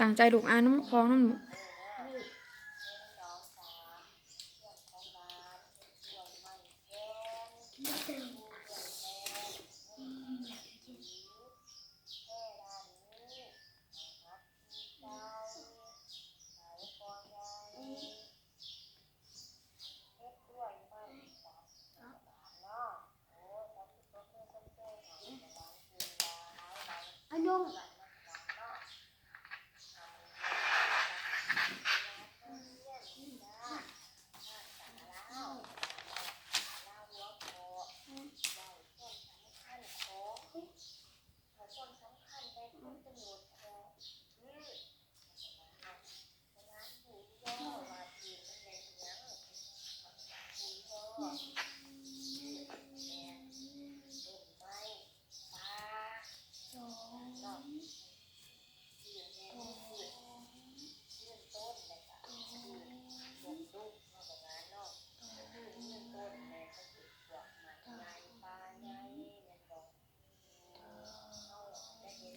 ຕັ້ງໃຈລູກ ອ່ານນຳຂອງນຳລູກ.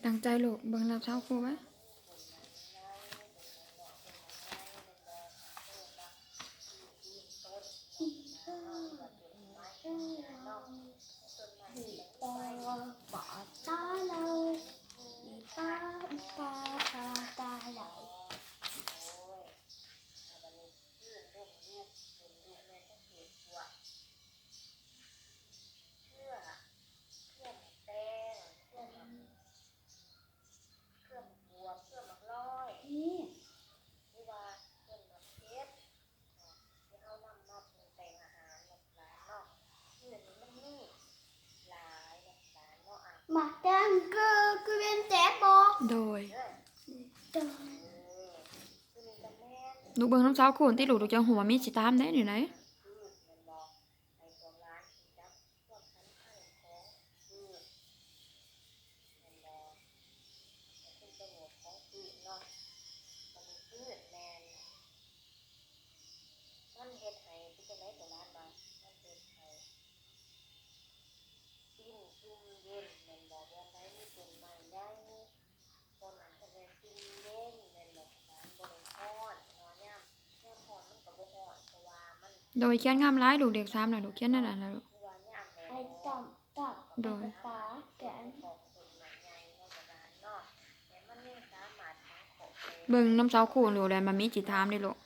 ຕັ້ງໃຈລູກ ເບິ່ງນຳສາວຄູໄວ້. ໝາກແຕງຄື ຄືເປັນແຕກບໍ່? ໂດຍ ລູກເບິ່ງນຳສາວຄູນຕິລູກ ລູກຈັ່ງຮູ້ວ່າມີຊິຖາມແດ່ນີ້ໃດ. ມັນເຮັດໃຫ້ ຄືຈັ່ງໃດກໍວ່າ ມັນເຮັດໃຫ້ ປິ່ນຊຸ່ມເຢັນແມ່ນບໍ່? ບ່ອນໃດມີຕົ້ນໄມ້ໃຫຍ່ ບ່ອນນັ້ນກໍແມ່ນຊຸ່ມເຢັນແມ່ນບໍ່? ມັນບໍ່ໄດ້ຮ້ອນເນາະ ຍາມ ຍາມຮ້ອນມັນກໍບໍ່ຮ້ອນ ເພາະວ່າມັນ ໂດຍ ຂຽນງາມຫຼາຍລູກ ເລກສາມນະລູກ ຂຽນແນວນັ້ນລະລູກ. ໂດຍ ເບິ່ງນຳສາວຄູນຢູ່ແລ້ວ ມັນມີຊິຖາມເດ້ລູກ.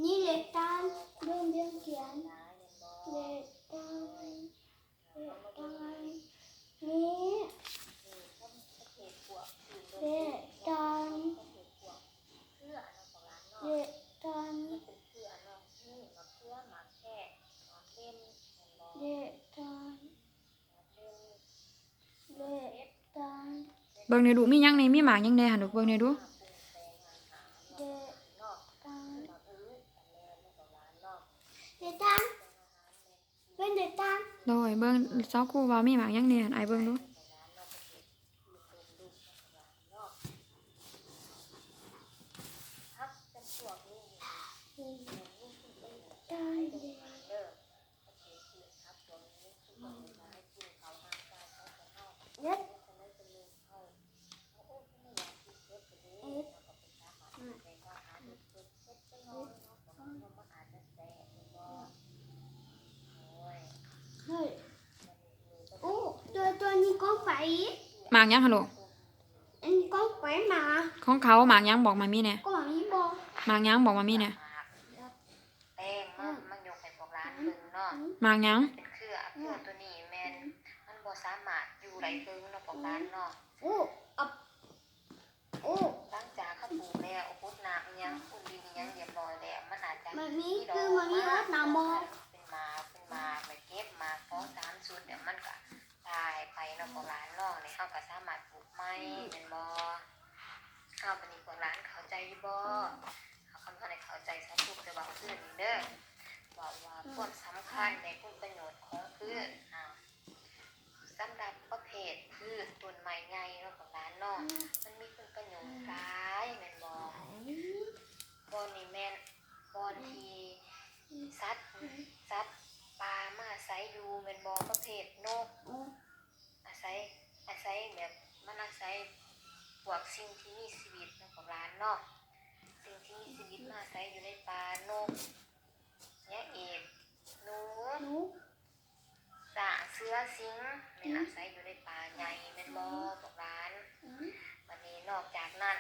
ນີ້ເລກຕານ ເບິ່ງ ເບິ່ງຂຽນ ເລກຕານ ເລກຕານ ນີ້ ເລກຕານ ເລກຕານ ເລກຕານ ເລກຕານ. ເບິ່ງແດ່ລູກ ມີຫຍັງແດ່? ມີໝາກຫຍັງແດ່ຫັ້ນລູກ? ເບິ່ງແດ່ດູ. ເດດຕານ ເດດຕານ ເປັນເດດຕານ. ໂດຍ ເບິ່ງສາວຄູວ່າມີໝາກຫຍັງແດ່ຫັ້ນ ອ້າຍເບິ່ງດູ. ເດດຕານ ເດດ ເດດ ເດດ ເດດ ເດດ ເດດ ເດດ ເດດ ເດດ ເດດ. ເຮີ້ຍ ໂອ້ ຕົວ ຕົວນີ້ກອງໄຟ. ໝາກຫຍັງຫັ້ນລູກ? ອັນນີ້ກອງໄຟໝາກ. ຂອງເຂົາໝາກຫຍັງ? ບອກມາມີແດ່. ກໍໝາກມີບໍ່? ໝາກຫຍັງ? ບອກມາມີແດ່. ແຕງເນາະ ມາຍົກໃຫ້ພວກຫຼານເບິ່ງເນາະ. ໝາກຫຍັງ? ເປັນເຄືອ ເຄືອຕົວນີ້ແມ່ນ ມັນບໍ່ສາມາດຢູ່ໄດ້ເທິງເນາະພວກຫຼານເນາະ. ໂອ້ ອັບ ໂອ້ ຫຼັງຈາກເຮົາປູກແລ້ວ ຫົດນ້ຳອີ່ຫຍັງ ຂຸດດິນອີ່ຫຍັງຮຽບຮ້ອຍແລ້ວ ມັນອາດຈະ ມັນມີ ມີດອກ ຄືມັນມີ ມາ ຫົດນ້ຳບໍ່? ເປັນໝາກ ເປັນໝາກ ແລ້ວເກັບໝາກສອງສາມຊຸດ ແລ້ວມັນກະຕາຍໄປເນາະ ພວກຫຼານເນາະ. ນີ້ເຮົາກະສາມາດປູກໃໝ່ ອືມ ແມ່ນບໍ່? ເອົາ ບາດນີ້ພວກຫຼານເຂົ້າໃຈຢູ່ບໍ່? ເຮົາ ຄັນບໍ່ທັນໄດ້ເຂົ້າໃຈ ສາວຄູກະເວົ້າຄືນນີ້ເດີ ເວົ້າວ່າ ອືມ ຄວາມສຳຄັນ ແລະ ຄຸນປະໂຫຍດຂອງພືດ ອ່າ ສຳລັບປະເພດພືດຕົ້ນໄມ້ໃຫຍ່ເນາະ ພວກຫຼານເນາະ ອືມ ມັນມີຄຸນປະໂຫຍດຫຼາຍແມ່ນບໍ່? ອືມ ບ່ອນນີ້ແມ່ນບ່ອນທີ່ ອືມ ສັດ ອືມ ສັດປ່າມາອາໄສຢູ່ແມ່ນ ປັນບໍ່ ປະເພດນົກ ອາໄສ ອາໄສແບບ ມັນອາໄສພວກສິ່ງທີ່ມີຊີວິດເນາະພວກຫຼານເນາະ. ສິ່ງທີ່ມີຊີວິດມາອາໄສຢູ່ໃນປ່າ ນົກ ຫຍັງອີກ ໜູ ໜູ ຊ້າງ ເສືອ ສິງ ແມ່ນອາໄສຢູ່ໃນປ່າໃຫຍ່ແມ່ນບໍ່ພວກຫຼານ? ບັດນີ້ນອກຈາກນັ້ນ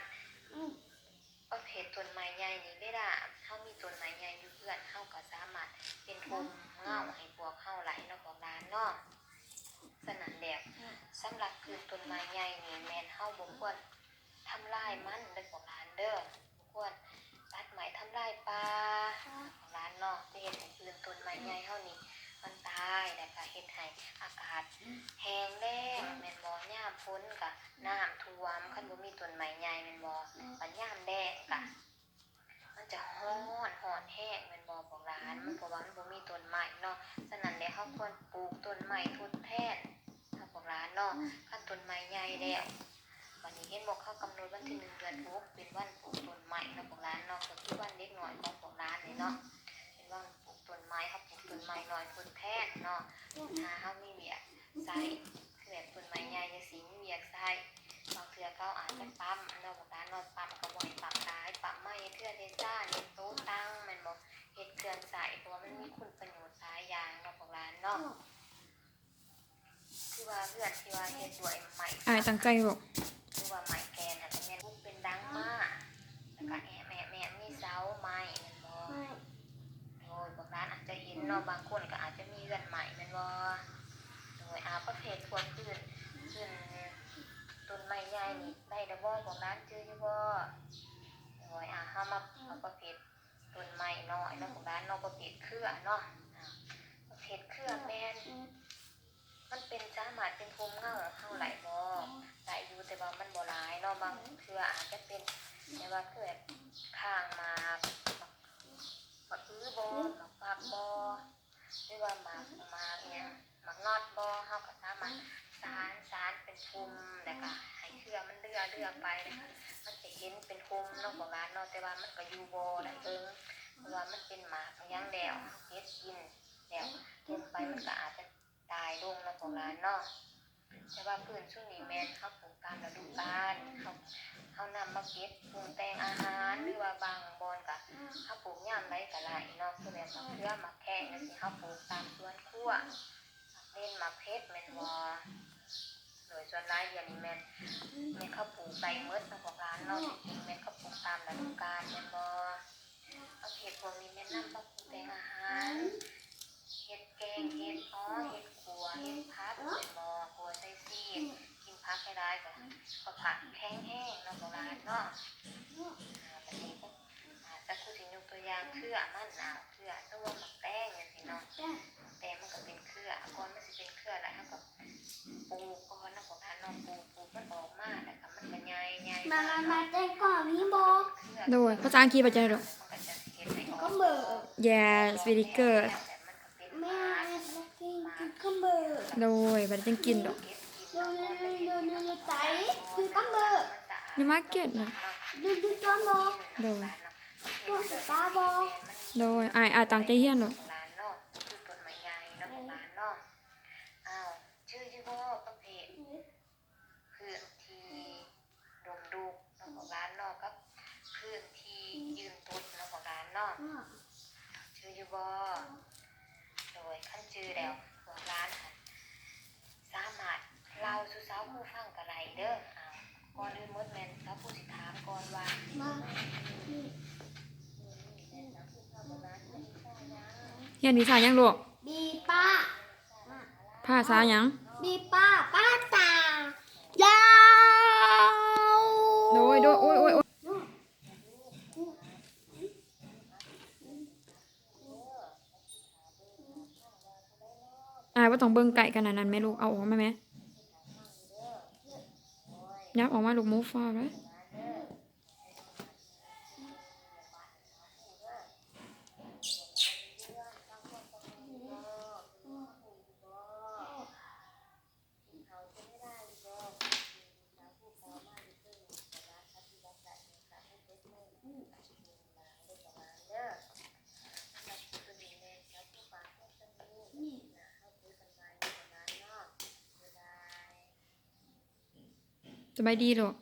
ປະເພດຕົ້ນໄມ້ໃຫຍ່ນີ້ ເວລາເຮົາມີຕົ້ນໄມ້ໃຫຍ່ຢູ່ເຮືອນ ເຮົາກໍສາມາດເປັນຮົ່ມເງົາໃຫ້ພວກເຮົາໄດ້ເນາະພວກຫຼານເນາະ. ສະນັ້ນແລ້ວ ສຳລັບພືນຕົ້ນໄມ້ໃຫຍ່ນີ້ ແມ່ນເຮົາບໍ່ຄວນທຳລາຍມັນເດີພວກຫຼານເດີ. ບໍ່ຄວນຕັດໄມ້ທຳລາຍປ່າພວກຫຼານເນາະ ຈະເຮັດໃຫ້ພືນຕົ້ນໄມ້ໃຫຍ່ເຮົານີ້ມັນຕາຍ ແລ້ວກໍເຮັດໃຫ້ອາກາດແຫ້ງແລ້ງແມ່ນບໍ່? ຍາມຝົນກໍນ້ຳຖ້ວມ ຄັນບໍ່ມີຕົ້ນໄມ້ໃຫຍ່ແມ່ນບໍ່? ບັດຍາມແລ້ງກໍ ມັນຈະຮ້ອນ ຮ້ອນແຮງແມ່ນບໍ່ພວກຫຼານ? ເພາະວ່າມັນບໍ່ມີຕົ້ນໄມ້ເນາະ. ສະນັ້ນແຫຼະ ເຮົາຄວນປູກຕົ້ນໄມ້ທົດແທນເນາະພວກຫຼານເນາະ. ຄັນຕົ້ນໄມ້ໃຫຍ່ແລ້ວ ບັດນີ້ເຫັນບໍ່ ເຂົາກຳນົດວັນທີໜຶ່ງ ເດືອນຫົກ ເປັນວັນປູກຕົ້ນໄມ້ເນາະພວກຫຼານເນາະ ກໍຄືວັນເດັກນ້ອຍຂອງພວກຫຼານນີ້ເນາະ ເປັນວັນປູກຕົ້ນໄມ້ ເຮົາປູກຕົ້ນໄມ້ນ້ອຍທົດແທນເນາະ. ຖ້າເຮົາມີວຽກໃຊ້ ຄືແບບຕົ້ນໄມ້ໃຫຍ່ຈັ່ງຊີ້ ມີວຽກໃຊ້ ບາງເທື່ອເຂົາອາດຈະປ້ຳເນາະພວກຫຼານເນາະ. ປ້ຳກໍບໍ່ໃຫ້ປ້ຳຫຼາຍ ປ້ຳມາເຮັດເຮືອນເຮັດຊານ ເຮັດໂຕະຕັ່ງແມ່ນບໍ່? ເຮັດເຄື່ອງໃຊ້ ເພາະວ່າມັນມີຄຸນປະໂຫຍດຫຼາຍຢ່າງເນາະພວກຫຼານເນາະ. ຄືວ່າເຮືອນທີ່ວ່າເຮັດດ້ວຍໄມ້ ອ້າຍຕັ້ງໃຈເວົ້າ ຫຼືວ່າໄມ້ແກ່ນ ອາດຈະແມ່ນປຸກເປັນດັງມາ ແລ້ວກໍແອະແມະແມະ ມີເສົາໄມ້ແມ່ນບໍ່? ໂດຍ ພວກຫຼານອາດຈະເຫັນເນາະ ບາງຄົນກໍອາດຈະມີເຮືອນໄມ້ແມ່ນບໍ່? ໂດຍ ອາ ປະເພດພວກພື້ນ ພື້ນຕົ້ນໄມ້ໃຫຍ່ນີ້ໄດ້ແລ້ວບໍ່? ພວກຫຼານຈື່ຢູ່ບໍ່? ໂດຍ ອາ ເຮົາມາເອົາປະເພດ ຕົ້ນໄມ້ນ້ອຍເນາະພວກຫຼານເນາະ ປະເພດເຄືອເນາະ. ອາ ປະເພດເຄືອແມ່ນ ມັນເປັນ ສາມາດເປັນຮົ່ມເງົາເຮົາໄດ້ບໍ່? ໄດ້ຢູ່ ແຕ່ວ່າມັນບໍ່ຫຼາຍເນາະ ບາງເທື່ອອາດຈະເປັນ ແຕ່ວ່າຄືແບບ ຂ້າງໝາກ ໝາກ ໝາກອືບໍ່ ໝາກຝັກບໍ່ ຫຼືວ່າໝາກ ໝາກຫຍັງ ໝາກງອດບໍ່ ເຮົາກໍສາມາດສານ ສານເປັນກຸ່ມ ແລ້ວກໍໃຫ້ເຄືອມັນເລືອ ເລືອໄປ ແລ້ວກໍມັນຈະເຫັນເປັນກຸ່ມເນາະພວກຫຼານເນາະ. ແຕ່ວ່າມັນກໍຢູ່ບໍ່ໄດ້ເບິ່ງ ເພາະວ່າມັນເປັນໝາກຫຍັງແລ້ວ ເຮົາເກັບກິນແລ້ວ ລົມໄປມັນກໍອາດຈະຕາຍລົງເນາະພວກຫຼານເນາະ. ແຕ່ວ່າພືນຊຸມນີ້ແມ່ນເຮົາປູກຕາມລະດູການ ເຮົາ ເຮົານຳມາເກັບປຸງແຕ່ງອາຫານ ຫຼືວ່າບາງບ່ອນກໍເຮົາປູກຍາມໃດກໍໄດ້ເນາະ ຄືແບບໝາກເຂືອ ໝາກແຂ້ງຈັ່ງຊີ້ ເຮົາປູກຕາມສວນຄົວ ໝາກເລັ່ນ ໝາກເຜັດແມ່ນບໍ່? ໂດຍ ສ່ວນຫຼາຍດຽວນີ້ແມ່ນ ແມ່ນເຂົາປູກໄດ້ໝົດເນາະພວກຫຼານເນາະ ທີ່ຈິງແມ່ນເຂົາປູກຕາມລະດູການແມ່ນບໍ່? ປະເພດພວກນີ້ແມ່ນນຳມາປຸງແຕ່ງອາຫານ ເຮັດແກງ ເຮັດອໍ ເຮັດຂົ້ວ ເຮັດຜັດແມ່ນບໍ່? ຂົ້ວໃສ່ຊີ້ນ ກິນຜັກຫຼາຍໆ ກໍສຸຂະພາບແຂງແຮງເນາະ ພວກຫຼານເນາະ. ອາ ບັດນີ້ກໍ ອາ ຈັກຄູຊິຍົກຕົວຢ່າງເຄືອມັນ ອາ ເຄືອຕົວໝາກແຕງຈັ່ງຊີ້ເນາະ ໝາກແຕງມັນກໍເປັນເຄືອ ກ່ອນມັນຊິເປັນເຄືອໄດ້ ເຮົາກໍປູກກ່ອນເນາະ ພວກຫຼານເນາະ ປູກ ປູກມັນອອກມາ ແລ້ວກໍມັນກໍໃຫຍ່ ໃຫຍ່ ມາ ມາ ມາແຕງກ່ອນມີບໍ່? ໂດຍ ພາສາອັງກິດວ່າຈັ່ງໃດລູກ? ມັນກໍຈະເຮັດໃຫ້ອອກ Yes, very good. ແລ້ວມັນກໍເປັນໝາກ ໂດຍ ບໍ່ໄດ້ຈັ່ງກິນດອກ ຢູ່ມາເກັດນະ ໂດຍ ໂດຍ ອ້າຍ ອ້າຍຕັ້ງໃຈຮຽນໂລດ. ອ້າວ ຈື່ຢູ່ບໍ່ ປະເພດ ພື້ນທີ່ດົງດູກເນາະພວກຫຼານເນາະ ກັບພື້ນທີ່ຢືນຕົດເນາະພວກຫຼານເນາະ ຈື່ຢູ່ບໍ່? ໂດຍ ຄັນຈື່ແລ້ວ ພວກຫຼານຫັ້ນສາມາດເລົ່າສູ່ສາວຄູຟັງກໍໄດ້ເດີ. ອາ ກ່ອນອື່ນໝົດແມ່ນສາວຄູຊິຖາມກ່ອນວ່າ ຮຽນວິຊາຫຍັງລູກ? ບີປ້າ ພາສາຫຍັງ? ບີປ້າ ປ້າຕາ ຍາວ ໂດຍ ໂດຍ ໂອ້ຍ ໂອ້ຍ ໂອ້ຍ ອ້າຍ ບໍ່ຕ້ອງເບິ່ງໃກ້ຂະໜາດນັ້ນແມ່ລູກ ເອົາອອກມາແມ່ ຫຍັບອອກມາລູກ move far away. ນີ້ນະ ເຮົາເຈີກັນໃໝ່ ສະບາຍດີລູກ.